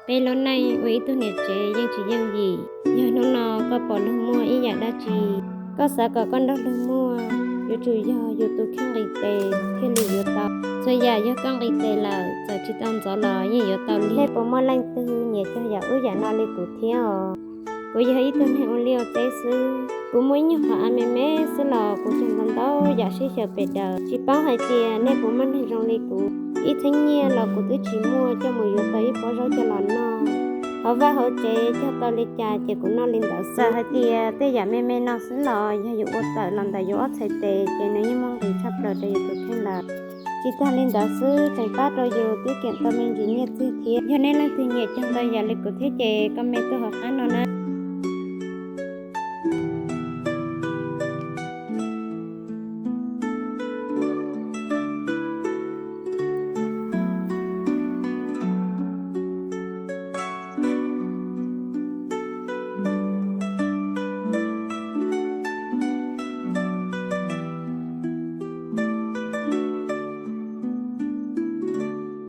Peb lub neej ua ib tug niam tsev yeej tsis yooj yim. Yog hnub no koj pom luag muaj ib yam dab tsi, koj xav kom koj nrog luag muaj, yuav tsum yog yus tus kheej nqis tes thiaj li yuav tau. Txhua yam yog koj nqis tes lawm, txawm tsis tau ntxov los yeej yuav tau li. Nej puas muaj leej twg nyiam cog yam ub yam no li kuv thiab os? Kuv yog ib tug neeg ua liaj ua teb xwb, kuv muaj ib nyuag qhov av me me xwb los kuv cog ntau ntau yam sib xyaw pes daws. Tsis paub hais tias nej puas muaj neeg zoo li kuv, ib txheeb nyiaj los kuv twb tsis muaj coj mus yuav tau ib pob zaub coj los noj. Hauv vaj hauv tsev cog tau li cas ces kuv noj li ntawd xwb. Txawm hais tias tej yam me me no xwb los yog yus ua tawm los ntawm yus ob txhais tes ces nws yeej muaj nqis tshaj plaws rau yus tus kheej lawm. Tsis tag li ntawd xwb, tseem pab rau yus tiết kiệm tau me ntsis nyiaj txiag thiab. Yog nej leej twg nyiam cog ntau yam li kuv thiab ces comment tuaj hauv qab no na.